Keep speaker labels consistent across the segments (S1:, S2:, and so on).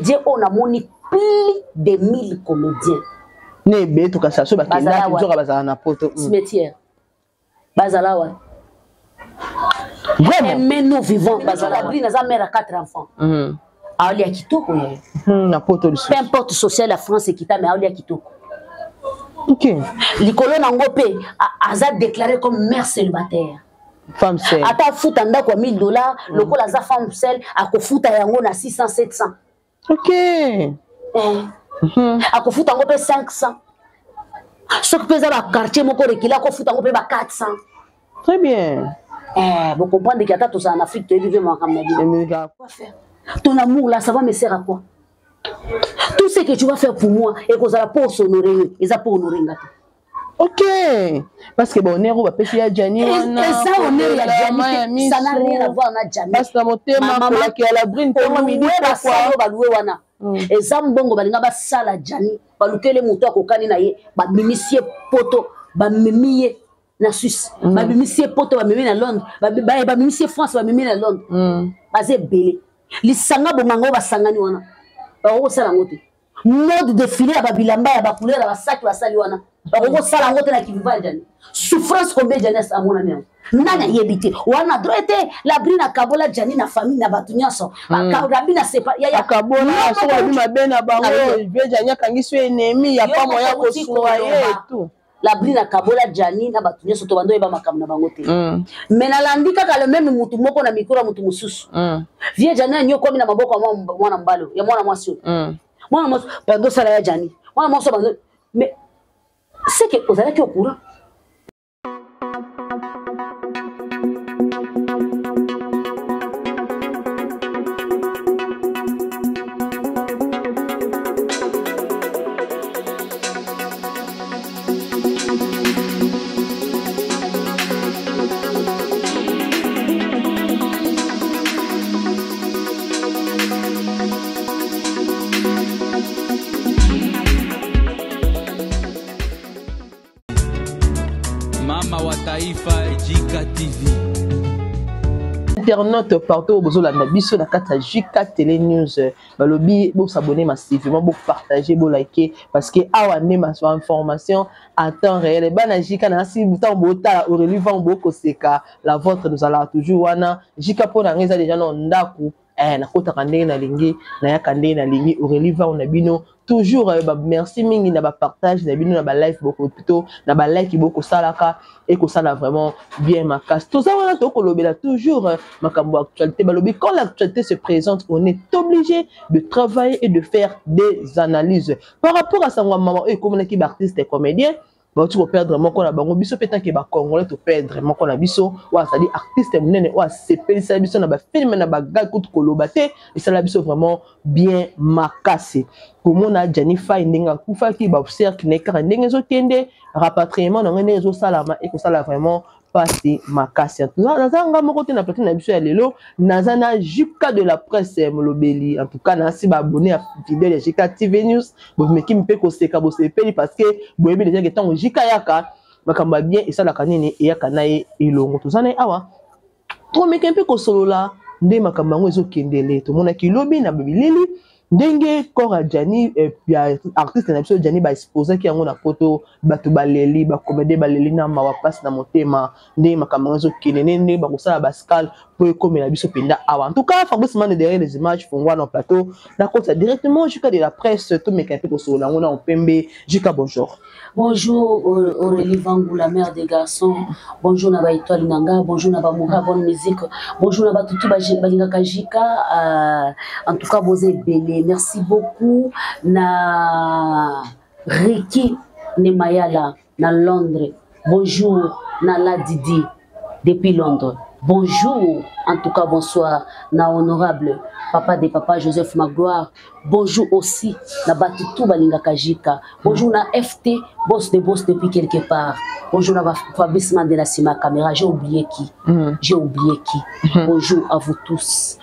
S1: Comédien oyo namoni plus de 1000 comédiens
S2: na ebele tokasa so bakendaki nzoka bazala na poto.
S1: Cimetière bazala wa.
S2: Vraiment?
S1: Aimez nous vivants bazala. Brine aza mère à quatre enfants. Aolia kitoko ye.
S2: Na poto lisusu.
S1: Peu importe social ya France ekita, mais aolia kitoko. Likolo nango mpe aza déclaré comme mère célibataire.
S2: Femme seule.
S1: Ata afuta ndako ya 1000 $, lokola aza femme seule, akofuta yango na 600, 700. Eh. Akofuta yango mpe 500. Soki mpe eza baquartier moko rekile, akofuta yango mpe ba 400.
S2: Très bien.
S1: Eh, bocomprendre ke ata tozala na Afrique, toyebi mpe makambo na bino.
S2: Emeka.
S1: Quoi faire ton amour là, ça va me sert à quoi? Tout ce que tu vas faire pour moi ekozala mpo os'honorer yo, eza mpo honorer nga te.
S2: Ok, parce que bonheur oyo bapesi ya Jani wana,
S1: eza honneur ya Jani te, ça n'a rien à voir na Jani.
S2: Parce na motema kolakela la brine ntongo midi.
S1: Basala oyo balouer wana, eza mbongo balinga basala Jani, balukele moto akokani na ye, babimisi ye poto, bamemi ye na Suisse, babimisi ye poto, bamemi na Londres, babimisi ye France, bamemi na Londres. Baza ebele, lisanga bonganga oyo basangani wana, bakoki kosala yango te. Mode défilé ya babilamba ya bacouleur ya basaki basali wana, bakoki kosala yango te na kiviva ya Jani. Souffrance combien Jani amonani yango, nani ayebi te wana droit te. Labrine akabola Jani na famille na bato nyonso. Rabi na sepa
S2: Akabola, soki alobi mabe na bango, vie Jani akangisi yo ennemi ya pa moya kosunga ye tout.
S1: Labrine akabola Jani na bato nyonso, to bando oyeba makambo na bango te. Mais nalandi kaka le même mutu moko na mikro ya mutu mosusu. Vie Jani anyokwami na maboko ya mwana mobali oyo, ya mwana mwasi oyo. Mwana mwasi bando osala ya Jani, mwana mwasi oyo bando, mais c'est que ozalaki au courant.
S3: Mama wa taifa, Jika TV.
S2: Internaute partout oyo bozolanda biso na kati ya JK Télé News, balobi bos'abonner massivement, bopartager, bolike, parce que awa nde maswa information à temps réel. Bana JK na si ntango botala Aurélie Van, bokoseka la vôtre, tozalaka toujours wana. JK mpo na ngai eza déjà na ndako. Nakotaka ndenge nalingi, nayaka ndenge nalingi. Aurélie Van na bino toujours. Ba merci mingi na bapartage na bino, na balive boko plutôt na balike bokosalaka, ekosala vraiment bien makasi. Toza wana, tokolobela toujours makambo ya actualité. Balobi quand l'actualité se présente, on est obligé de travailler et de faire des analyses par rapport à sango ya mama oyo ekomonaki baartiste comédien bauti koperdre moko na bango. Biso mpe tanke bacongolais, toperdre moko na biso oyo azali artiste monene, oyo asepelisa biso na bafilm na bagag kutu koloba te. Esala biso vraiment bien makasi komona Jani Fai ndenge akufaki, bacercle na ye kaka ndenge ezokende, rapatriement nango ndenge ezosalama, ekosala vraiment mpasi makasi. Naza nga moko te na plateau na biso ya lelo, naza na JK de la presse molobeli. En tout cas, nasi baabonné ya fidèle ya JK TV News, bomeki mpe koseka, bosepeli, parce que boyebi déjà ke ntango JK yaka, makambo ya bien esalaka nini, eyaka na ye elongo. Toza na ye awa, tomeki mpe kosolola nde makambo yango ezokendele. Tomonaki lobi na bilili ndenge corps ya Jani, ya artiste na biso Jani, baexposaki yango na poto. Bato baleli, bacomédien baleli na mawa, mpasi na motema, ndenge makambo yango ezokende, ndenge bakosala bascale mpo ekomela biso mpenza awa. En tout cas, Fabrice Mane derrière les images, fongwa na plateau, nakota directement Jika de la presse, tomeka mpe kosolola yango na opembe. Jika, bonjour.
S1: Bonjour Aurélie Vangou, la mère des garçons. Bonjour na ba étoile nanga, bonjour na ba Moura bonne musique. Bonjour na ba tutu ba balingaka Jika. En tout cas boza ebele. Merci beaucoup na Ricky Nemayala na Londres. Bonjour na La Didi depuis Londres. Bonjour, en tout cas bonsoir na honorable papa de papa Joseph Magloire. Bonjour aussi na batutu balingaka Jika. Bonjour na FT, boss de boss depuis quelque part. Bonjour na Fabrice Mandela sima caméra, j'ai oublié qui. J'ai oublié qui. Bonjour à vous tous.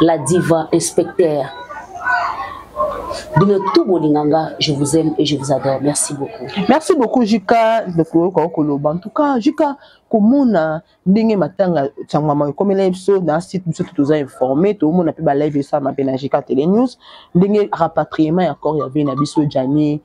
S1: La diva inspecteur. Bino tout bolinga nga, je vous aime et je vous adore. Merci beaucoup.
S2: Merci beaucoup Jika de koloba. En tout cas, Jika komona ndenge matanga sangwama ekomela biso na site biso toza informé, tomona pe ba live esalama pe na Jika Tele News, ndenge rapatriement ya corps ya vie na biso Gianni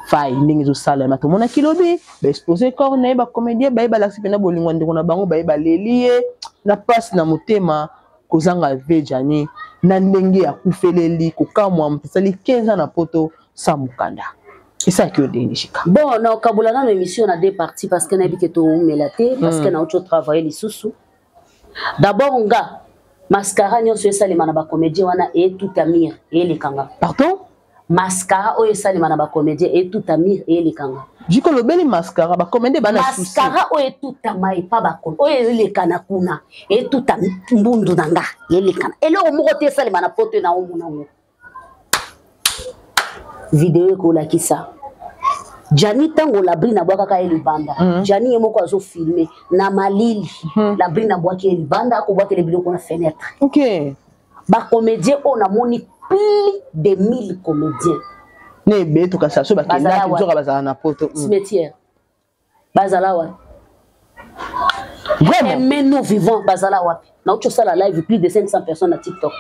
S2: Fai ndenge ezosalema, tomonaki lobi baexpose corps na ye, bacomédien baye balakisi mpena bolingo ya ndeko na bango, baye baleli ye na mpasi na motema kozanga ve Gianni na ndenge akufeleli kokamwa moto asali 15 ans na poto sans mokanda. Esalaki yo ndenge Jika?
S1: Bon, nakokabola nano émission na deux parties parce que nayebi ke toumela te, parce que nauti otravaille lisusu. D'abord nga mascara nyonso esalema na bacomédien wana etuta mire eyelekanga.
S2: Pardon?
S1: Mascara oyo esalema na bacomédien etuta mire eyelekanga.
S2: Jiko lobeli mascara, bacomédien bana
S1: mascara oyo etutama epa bakolo oyo elekana kuna etuta mbundu na nga elekana eloko moko te esalema na poto na omona ngo video ekolakisa Gianni ntango Labrine abwakaka ye libanda. Gianni ye moko azofilme na malili. Labrine abwaki ye libanda, akobwakele biloko na fenêtre. Bacomédien oyo namoni plus de 1000 comédiens
S2: na ebele tokasa so bakendaki nzoka bazala na poto.
S1: Cimetière bazala wapi?
S2: Vraiment?
S1: Aimez-nous vivants, bazala wapi? Nauti osala live plus de 500 personnes na TikTok,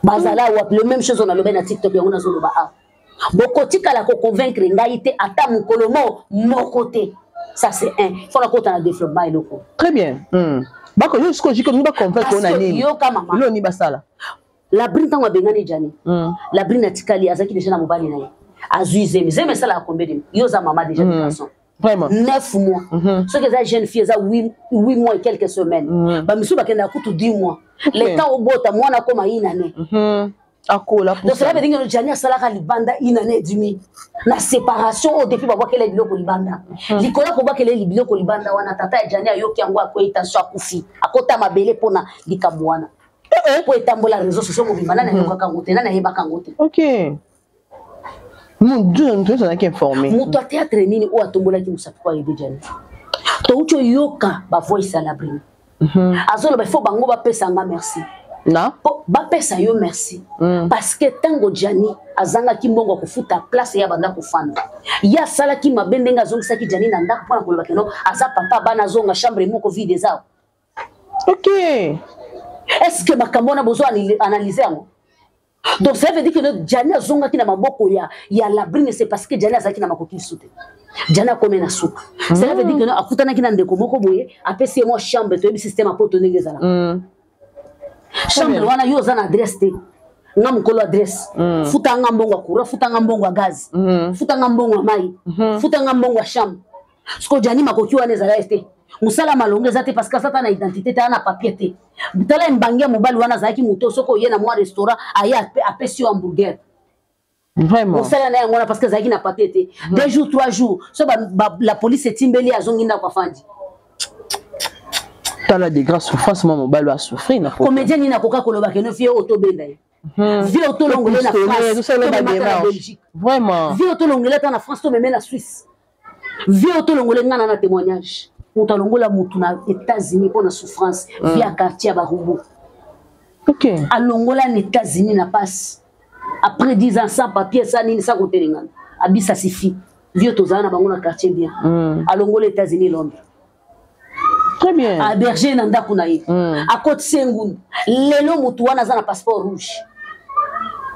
S1: bazala wapi? Le même chose on alobi na TikTok, yango nazoloba awa. Bokotikala koconvaincre ngai te ata mokolo mo moko te. Ça c'est un faut nakota na développement eloko.
S2: Très bien. Bako yo sikoyo Jiko ningi baconvaincre na nini?
S1: Yoka mama.
S2: Eloko nini basala?
S1: Labrine ntango abengani Gianni, Labrine atikali, azalaki déjà na mobali na ye, azwi zemi. Zemi esalaka combien de yo oza mama déjà de garçon?
S2: Vraiment.
S1: 9 mois. Soki eza jeune fille eza 8 mois et quelques semaines. Bamisusu bakendaka kutu 10 mois. Le temps obota mwana akoma une année.
S2: Akola.
S1: Donc cela veut dire que Gianni asalaka libanda une année et demie na séparation oyo depuis babwakela biloko libanda. Likolo akobwakela biloko libanda wana, tata ya Gianni ayoki yango, akwei tension, akufi, akota mabele mpona likambo wana po etambola réseau sociaux mobimba. Nani ayokaka yango te? Nani ayebaka yango te?
S2: Ok, moto nyonso azalaki informé.
S1: Moto ya théâtre nini oyo atombolaki mosapi po ayede Gianni? Touti oyoka bavoice ya Labrine, azoloba ifo bango bapesa nga merci.
S2: Na
S1: po bapesa yo merci parce que ntango Gianni azangaki mbongo ya kofuta place ya banda kofanda, ye asalaki mabe ndenge azongisaki Gianni na ndako mpona koloba keno aza papa bana, azonga chambre moko vide eza. Est ce que makambo wana bozo analyse yango? Donc ça veut dire que Gianni azongaki na maboko ya Labrine, c'est parce que Gianni azalaki na makoki lisusu te. Gianni akomi na suka. Cela veut dire que akutanaki na ndeko moko boye, apesi ye mwa chambre. Toyebi système apoto ndenge ezalaka. Chambre wana, yo oza na adresse te, nga mokolo adresse, futa nga mbongo ya courant, futa nga mbongo ya gaz, futa nga mbongo ya mai, futa nga mbongo ya chambre. Siko Gianni makoki wana ezala te, mosala malongo eza te, parce que aza ta na identité te, aza na papier te. Tala embangi ya mobali wana, azalaki moto soki oye na mwa restaurant, aye apesi yo hamburger.
S2: Vraiment.
S1: Mosala na yango wana, parce que azalaki na papier te. 2 jours, 3 jours, so la police etimbeli, azongi ndako, afandi.
S2: Tala de grâce souffrance mwa mobali asouffrir na
S1: Comédien nini akoka koloba keno vie oyo tobenda ye, vie oyo tolongole na France, tomemata na Belgique?
S2: Vraiment.
S1: Vie oyo tolongole ata na France, tomeme na Suisse, vie oyo tolongole nga na témoignage, moto alongola motu na États-Unis mpo na souffrance, vie ya quartier ya Barumbu. Alongola na États-Unis na passe après 10 ans sans papier, sans nini, sans kotelengana, abisa sifi vie tozala na bango na quartier bien. Alongola États-Unis, Londres.
S2: Très bien.
S1: Aberger na ndako na ye, akotisi ye ngunu. Lelo motu wana aza na passeport rouge.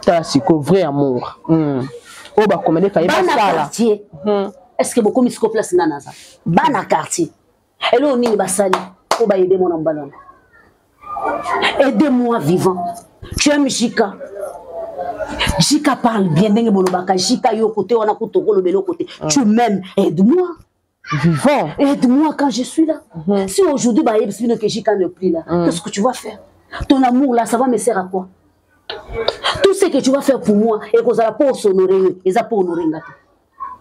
S2: Tala siko vrai amour oyo bacomédien faye
S1: bana
S2: basala.
S1: Quartier, est ce que bokomi siko place nga naza? Bana quartier, eloko nini basali po baaider mwana mobali wana? Aidez-moi vivant. Tu aimes Jika, Jika parle bien ndenge bolobaka Jika yo kote wana kutu okolobela kote. Tu m'aimes, aide-moi
S2: vivant.
S1: Aide-moi quand je suis là. Si aujourd'hui, bah, que Jika ne plus là, qu'est-ce que tu vas faire? Ton amour là, ça va me servir à quoi? Tout ce que tu vas faire pour moi, et que ça pour s'honorer, et ça pour honorer nga te.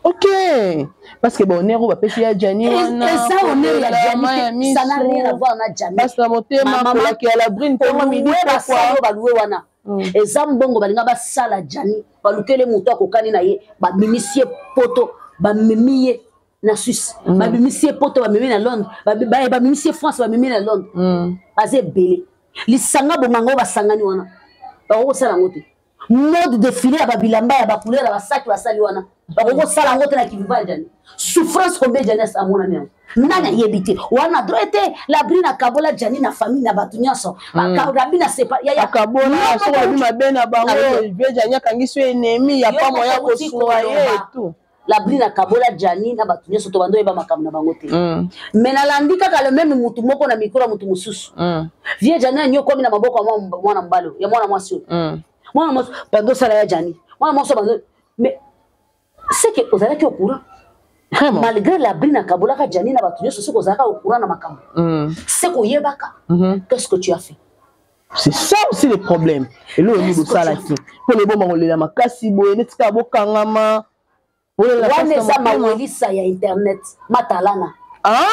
S2: Ok, parce que bonheur oyo bapesi ya Gianni wana,
S1: Eza honneur ya Gianni te, ça n'a rien à voir na Gianni.
S2: Basi na motema kolakela Labrine ntongo midi.
S1: Basala oyo balouer wana eza mbongo balinga basala Gianni, balukele moto akokani na ye, babimisi ye poto, bamemi ye na Suisse, babimisi ye poto, bamemi na Londres, babimisi ye France, bamemi na Londres. Baza ebele lisanga bonganga oyo basangani wana, bakokosala yango te. Mode défilé ya babilamba ya bacouleur ya basaki basali wana, bakoki kosala yango te na kiviva ya Jani. Souffrance combien Jani amonani yango, nani ayebi te. Wana droit te. Labrine akabola Jani na famille na bato nyonso. Rabi na sepa
S2: akabola, soki abi mabe na bango, vie Jani akangisi yo ennemi ya pa moya kosunga ye tout.
S1: Labrine akabola Jani na bato nyonso, to bando oyeba makambo na bango te. Mais nalandi kaka le même mutu moko na mikro ya mutu mosusu. Vie Jani anyokwami na maboko ya mwana mobali, ya mwana mwasi oyo. Mwana mwasi bando osala ya Jani, mwana mwasi bando, mais c'est que ozalaki au courant malgré Labrine akabolaka Jani na bato nyonso. Soki ozalaka au courant na makambo, c'est koyebaka, qu'est-ce que tu as fait?
S2: C'est ça aussi le problème. Eloko nini bosalaki mpo na eboma kolela makasi boye, neti kaka bokangama?
S1: Wana eza mawelisa ya internet matalana.
S2: Ah,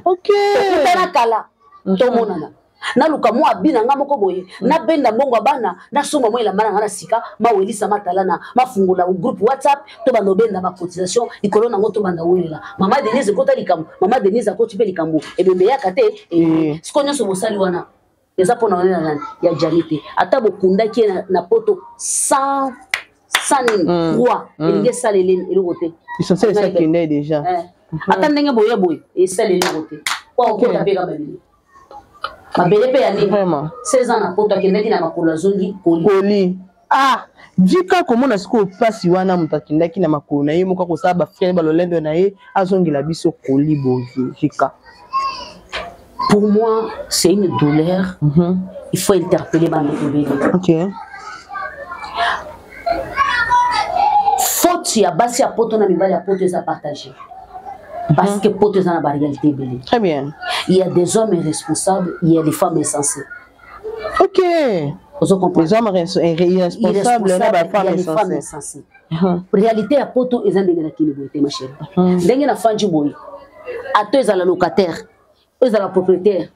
S2: ok.
S1: Tokutana kala, tomonana, naluka mwa abi na nga moko boye, nabenda mbongo ya bana, nasomba mwa elamba na nga na sika. Mawelisa matalana, mafungola groupe WhatsApp, tobanda obenda bacotisation likolo nango, tobanda welela mama Denise. Ekota likambo, mama Denise akoti mpe likambo, ebembe yaka te. Siko nyonso bosali wana eza mpona wana nani ya Jani te. Ata bokundaki ye na poto sans nini, croix elingi esala eloko te.
S2: Essentiel esakende déjà.
S1: Ata ndenge boye boye, esala eloko te po okota mpe kaka mabele, mabele mpe ya nini? 16 ans na poto, akendaki na makolo, azongi
S2: koli. Koli, ah, jika komona sikoyo mpasi wana, moto akendaki na makolo na ye moko, akosala bafrene balolendo na ye, azongela biso koli boye, jika.
S1: Pour moi, c'est une douleur. Il faut interpeller bandeko ebele. Faute ya basi ya poto na mibali ya poto eza partage, parce que poto eza na baréalité ebele.
S2: Très bien.
S1: Il y a des hommes irresponsables, il y a des femmes insensées. Ozo comprendre?
S2: Les hommes irresponsables na bafemme
S1: il y a des femmes
S2: insensées.
S1: Insensées. Réalité ya poto eza ndenge na kini boye te, ma chérie. Ndenge na fandi boye, ata ezala locataire, ezala propriétaire,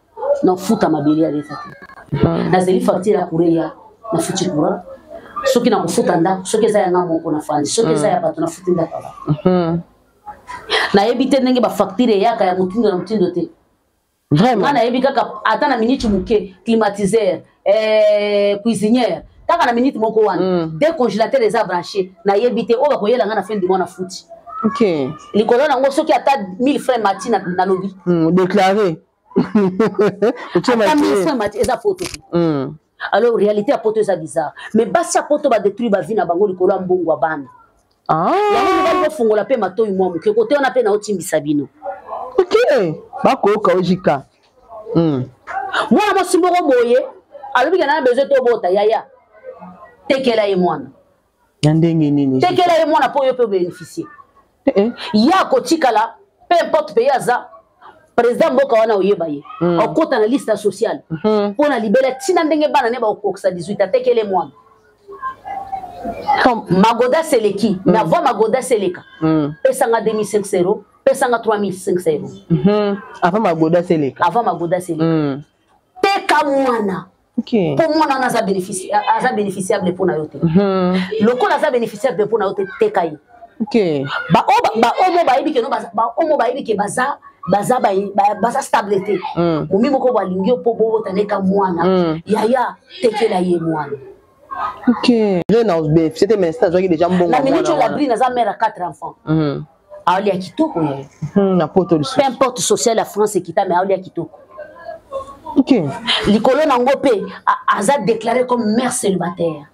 S1: nafuta mabele ya leta te. Nazeli facture ya courant ya nafuti courant. Soki nakofuta ndako, soki eza yanga moko nafandi, soki eza ya bato, nafuti ndako ya bato. Nayebi te ndenge bafacture eyaka ya motindo na motindo te. Nga nayebi kaka ata na minute moke, climatiseur, cuisinière, kaka na minute moko wana, deux congélateur eza branché. Nayebi te oyo bakoyela nga na fin du mois na futi. Likolo nango, soki ata 1000 francs mati, nalobi.
S2: Déclaré.
S1: Ata 1000 francs mati, eza poto te. Alors réalité ya poto eza bizarre, mais basi ya poto badétruire bavie na bango likolo ya mbongo ya bana. Yango mibali, bofungola mpe matoi mwa moke kote wana mpe naotimbisa bino.
S2: Ok, bakoyoka ojika.
S1: Mwana mwasi moko boye alobi ke na besoin tobota. Yaya, tekela ye mwana.
S2: Na ndenge nini?
S1: Tekela ye mwana mpo yo mpe obénéficie. Ye akotikala, peu importe pays aza président mboka wana, oyeba ye, okota na liste sociale mpo na libela, ntina ndenge bana ne bakokokisa 18. Atekele mwana, magoda seleki. Mais avant magoda seleka, pesanga 2500 euro, pesanga 3500 euro.
S2: Avant magoda seleka.
S1: Avant magoda seleka, teka mwana. Mpo mwana wana aza aza bénéficiable mpo na yo te. Lokola aza bénéficiable mpo na yo te, teka ye. Baomo bayebi ke no, baomo bayebi ke baza stable te. Momi moko balingi yo mpo bobotaneka mwana. Yaya, tekela ye mwana.
S2: Ok, na bénéficier te, mais azwaki déjà mbongo.
S1: Na minute oyo, Labrine aza mère ya 4 enfants, aolia kitoko ye.
S2: Na poto lisusu.
S1: Peu importe social ya France ekita, mais aolia kitoko. Likolo nango mpe aza déclaré comme mère célibataire.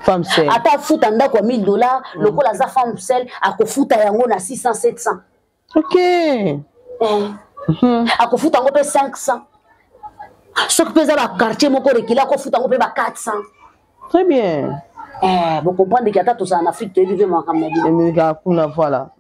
S2: Femme seule.
S1: Ata afuta ndako ya 1000 $, lokola aza femme seule, akofuta yango na 600, 700. Akofuta yango mpe 500. Soki mpe eza baquartier moko rekile, akofuta yango mpe ba 400.
S2: Très bien.
S1: Bocomprendre ke ata tozala na Afrique, toyebi mpe makambo na bino.
S2: Kaka kuna, voilà.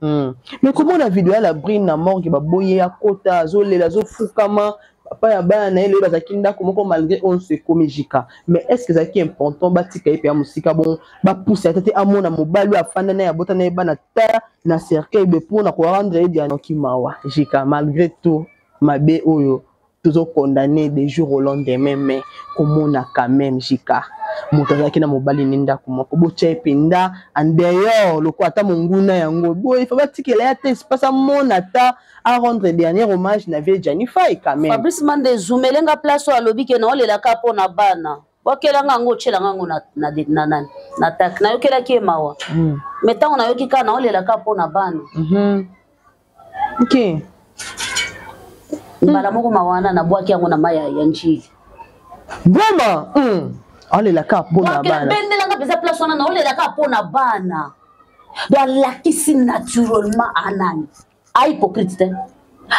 S2: Mais komona video ya Labrine na morgue, baboye ya kota, azolela, azofukama papa ya bana na ye, lelo bazalaki ndako moko malgré on se ekomi jika. Mais est ce que ezalaki important batika ye mpe ya mosika bon, bapusa ata te amona mobali oyo afanda na ye, abota na ye bana, ta na cercueil be mpona korendre ye dianoki mawa jika? Malgré tout mabe oyo tozocondamner des jours au lendemain, mais komona quand même jika, moto azalaki na mobali ni ndako moko, botya ye mpenza en dehors lokola ata monguna yango boye, fa batikela ye ata espace amona, ata arendre dernier hommage na vie Jani Fai quand même.
S1: Fabrice Mande, zumelenga place oyo alobi ke naolelaka mpo na bana. Bwakelanga yango, otyelanga yango na tak. Nayokelaki ye mawa. Mais ntango nayoki kaka, naolelaka mpo na bana. Mbala moko mawa wana, nabwaki yango na mai ya Njili.
S2: Vraiment. Olelaka mpo na bana.
S1: Bendelanga mpenza place wana, naolelaka mpo na bana. Donc alakisi naturellement anani ahypocrite te,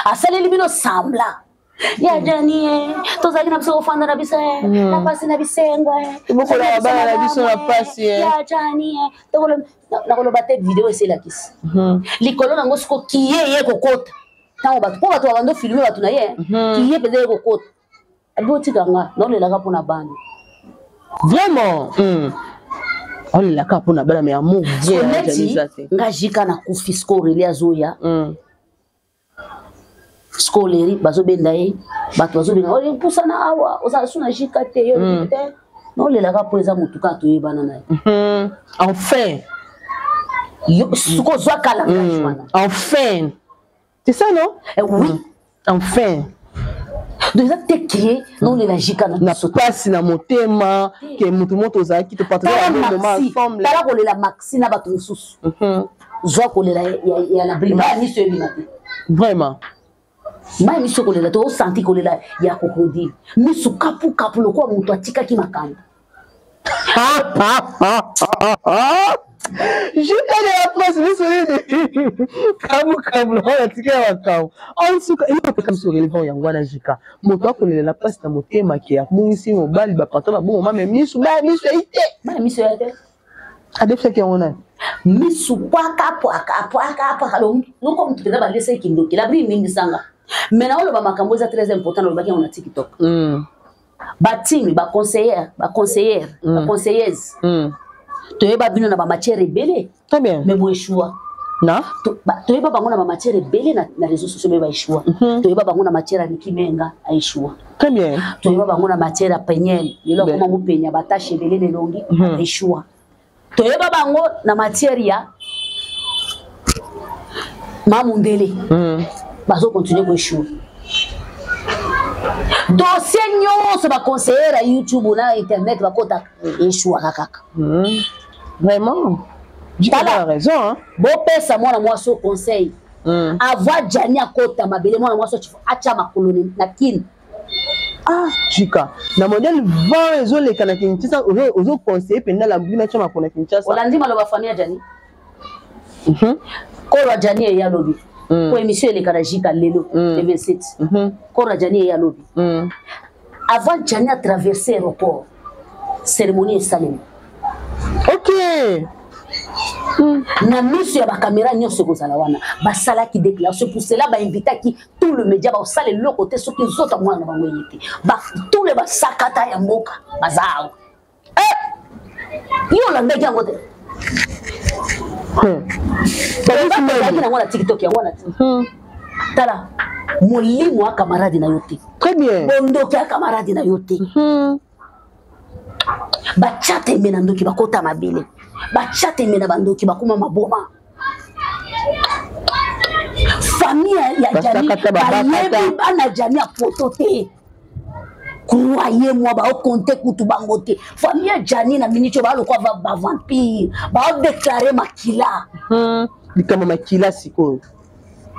S1: asaleli bino semblant ya Jani ye tozalaki na biso kofanda na biso ye na pasi na bisengo.
S2: Tobokolaka bana na biso na pasi.
S1: Ya Jani ye, nakoloba te, video eselakisi likolo nango. Siko kiye ye kokota ntango bato, mpo bato babando filmer bato na ye, kiye mpenza ye kokota, abi otika nga, naolelaka mpo na bana.
S2: Vraiment. Olelaka mpo na bana, mais amour
S1: vrai te. Nga jika nakufi, siko Aurélie azoya. Siko Aurélie bazobenda ye, bato bazobenga oyo pusana awa, ozala su na jika te, yo te, naolelaka mpo eza motu kaka toyebana na ye.
S2: Enfin.
S1: Siko ozwaka langage wana.
S2: Enfin, c'est ça, non?
S1: Eh, oui.
S2: Enfin.
S1: Donc eza te ke naolela jika
S2: na pasi na motema ke motu moto ozalaki
S1: topartage. Tala kolela Maxi na bato mosusu, zwa kolela ya Labrine, mai miso ebima te.
S2: Vraiment.
S1: Mai miso kolela te, osanti kolela ya crocodile, miso kapukapu lokola moto atikaki makambo.
S2: Juka de la presse, biso nini, kabukabu lokola atikela makambo en suka eloko biso relevant yango wana. Jika moto akolela mpasi na motema ke abungisi mobali, bapanto babongoma, me misu, baya miso eyi te.
S1: Baya miso ya te.
S2: Adefisaki yango nani?
S1: Misu pwaka pwaka pwaka pwaka loko motu mpenza balesaki kindoki. Labri nimbisanga, mais naoloba makambo eza très important. Nalobaki yango na TikTok. Batimi baconseillère, baconseillère, baconseilleuse, toyeba bino na bamatière ebele.
S2: Très bien.
S1: Mais boéchoua.
S2: Na
S1: toyeba bango na bamatière ebele na réseau sociaux, mais baéchoua. Toyeba bango na matière ya Niki Menga, aéchoua.
S2: Très bien.
S1: Toyeba bango na matière ya Peniel, lelo akoma mopenya, batashe ebele na elongi, aéchoua. Toyeba bango na matière ya Mamundele, bazocontinue koéchoue. Dossier nyonso baconseillere ya YouTube na internet bakotaka, échouaka kaka.
S2: Vraiment. Tala raison, hein?
S1: Bopesa mwana mwasi o conseil. Avant Jani akota mabele, mwana mwasi atya makolo na Kini.
S2: Ah, Jika na modèle vent ezoleka na Kinshasa, ozoconseille mpenza Labrine atya makolo na Kinshasa?
S1: Olandi maloba famille ya Jani. Kolo ya Jani eya lobi po émission eleka na Jika lelo le 27. Kolo ya Jani eya lobi, avant Jani atraverse aéroport, cérémonie esalemi. Na miso ya bacaméra nyonso ekozala wana, basalaki déclaration. Pour cela bainvitaki tout le média. Bakosala eloko te soki nzoto mwana na bango eye te. Tous le basakata ya mboka baza awa. Yo olandaki yango te, ezalaki nango na TikTok yango wana te. Tala, molimo ya camarade na yo te.
S2: Très bien.
S1: Bondoki ya camarade na yo te. Batya tembe na ndoki, bakota mabele. Batya tembe na bandoki, bakoma maboma. Famille ya Jani bayebi bana Jani ya poto te, croyez moi, baokonte kutu bango te. Famille ya Jani na miniti oyo balokwa bavampire, baodéclare makila.
S2: Likambo makila sikoyo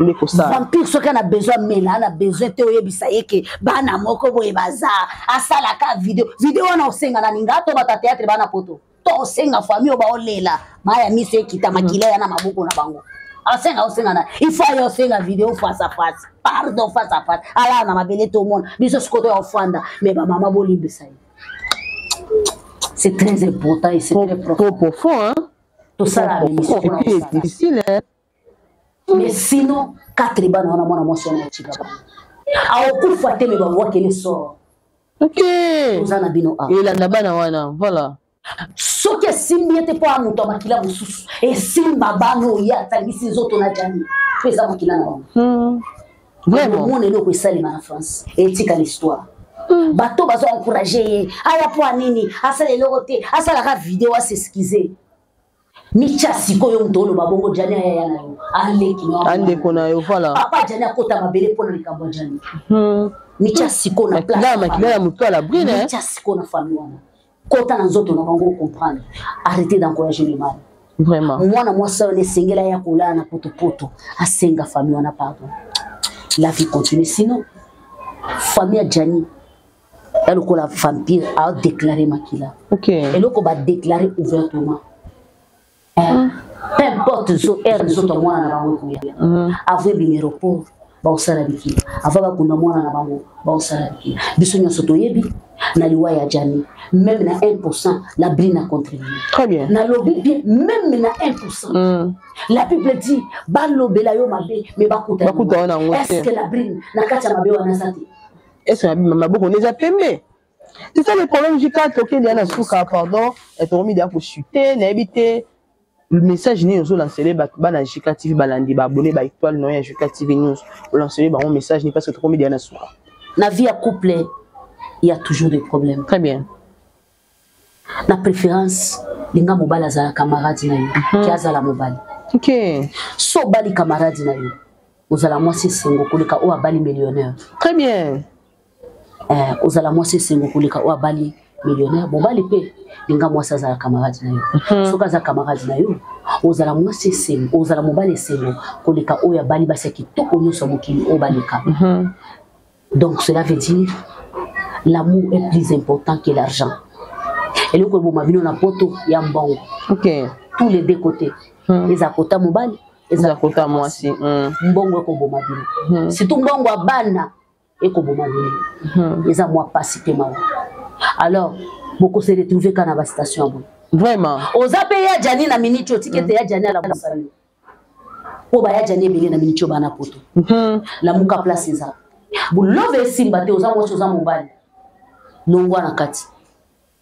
S2: nde kosala.
S1: Vampire soki ana besoin amela, ana besoin te oyebisa ye ke bana moko boye baza. Asalaka video, video wana osenga na ninga to bato ya théâtre bana poto to osenga famille oyo baolela, maya miso ekita, makila ya na maboko na bango. Asenga, osenga na il faut aye osenga video face à face, pardon, face à face, alala na mabele, tomona biso sikoyo to ya ofanda. Mais bamama, bolimbisa ye, c'est très important et c'est très
S2: profond. Trop profond, hein.
S1: Tosala
S2: émission difficile, hein?
S1: Mais sinon quatre bana wana, mwana mwasi wana atika bango, akokufa te, me babwakele sort. Toza na bino
S2: awa. Elanda bana wana, voilà.
S1: Soki esimbi ye te mpo ya moto ya makila mosusu, esimba bana oyo atangisi nzoto na Jani, mpo eza makila na bango. Omona eloko esalema na France, etika l'histoire. Bato bazo encourage ye aya mpo anini, asala eloko te, asalaka video, as'excuse. Mitya sikoyo, moto oloba bongo, Jani ayaya na yo, aleki.
S2: Andeko na yo, voilà.
S1: Papa Jani akota mabele mpona likambo ya Jani. Mitya sikoyo na
S2: place makila ya moto ya Labrine.
S1: Mitya sikoyo na famille wana. Kota na nzoto na bango, comprendre. Arrêtez d'encourager le mal.
S2: Vraiment.
S1: Mwana mwasi oyo esengeli aya kolala na potopoto, asenga famille wana pardon. La vie continue. Sinon, famille ya Gianni ya lokola vampire adéclaré makila. Eloko badéclaré ouvertement. Peu importe zo aire nzoto ya mwana na bango ekoya. Avant ebima aéroport, baosala bikila. Avant bakunda mwana na bango, baosala bikila. Biso nyonso toyebi na liwa ya Gianni, même na 1%, la Brine a contribué.
S2: Très bien.
S1: Nalobi bien, même na 1%. La Bible dit balobela yo mabe, mais bakuta
S2: Bakuta wana yango te.
S1: Est ce que la Brine na kati ya mabe wana aza te?
S2: Est ce que maboko nde eza pembe? C'est ça le problème. Jika tokende ya na suka, pardon, tokomi deya kochute. Nayebi te message nini ozolancele bato bana Jika TV, balandi, baabonné, baétoile no ya Jika TV News. Olancele bango message nini? Parce que tokomi deya na suka.
S1: Na vie ya couple, il y a toujours des problèmes.
S2: Très bien.
S1: Na préférence, linga mobali azala camarade na yo ke azala mobali. So obali camarade na yo, ozala mwasi esengo koleka oyo abali millionnaire.
S2: Très bien.
S1: Ozala mwasi esengo koleka oyo abali millionnaire. Mobali mpe, linga mwasi azala camarade na yo. Soki aza camarade na yo, ozala mwasi esengo, ozala mobali esengo koleka oyo abali basi ya kitoko nyonso ya mokili oyo baleka. Donc cela veut dire, l'amour est plus important que l'argent. Eloko eboma bino na poto ya mbongo. Tous les deux côtés. Eza kota mobali,
S2: eza kota mwasi.
S1: Mbongo ekoboma bino. Surtout mbongo ya bana ekoboma bino. Eza mwa pasi te, mawa. Alors bokose retrouver kaka na bastation ya boye.
S2: Vraiment.
S1: Oza mpe ya Gianni na miniti oyo, tiki ete ya Gianni alamusa yo, mpo baya Gianni ebele na miniti oyo bana poto. Lamuka, place eza bolove esimba te. Oza mwasi, oza mobali, longwa na kati.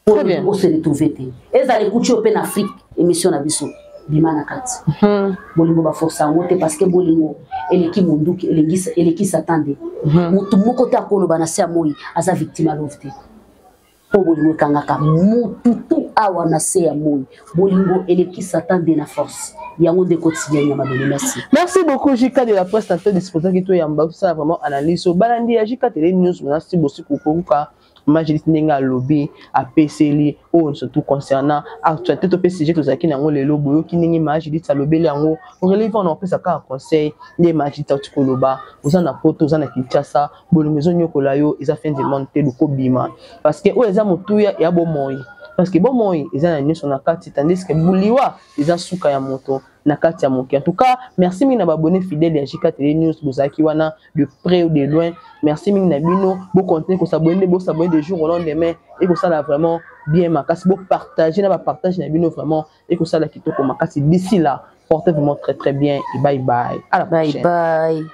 S2: Très bien.
S1: Ose retrouve te. Ezala ekuti yo mpe na Afrique, émission na biso, bima na kati. Bolingo baforce yango te, parce que bolingo eleki monduki, eleki satan nde. Motu moko te akoloba na se ya moi aza victime ya love te, mpo bolingo ekangaka motu tu awa na se ya moi. Bolingo eleki satan nde na force yango nde kotilia nyama bele. Merci.
S2: Merci beaucoup, JK de la presse. Na te disposant ki toyamba tosala vraiment analyse. So balandi ya JK Tele News, nasi bosi kokoka Majlis ndenge alobi, apeseli oyo surtout concernant actualité to mpe sujet tozalaki nango lelo. Boyoki ndenge Majlis alobeli yango relevant na opesa kaka conseil nde Majlis auti koloba. Oza na poto, oza na Kinshasa, bolingo ezonyokola yo, eza fin du monde te. Lukobima, parce que oyo eza motuya ya bomoi, parce que bomoi eza na nyonso na kati, tandis que buliwa eza suka ya moto na kati ya moke. En tout cas, merci mingi na baabonné fidèle ya JK Tele News, bozalaki wana de près ou de loin. Merci mingi na bino. Bocontinue kosabonner nde bosabonner de jour au lendemain, ekosala vraiment bien makasi. Bopartage na bapartage na bino, vraiment ekosala kitoko makasi. D'ici là, portez vraiment très très bien et bye bye, à la
S1: Bye.
S2: prochaine.
S1: Bye.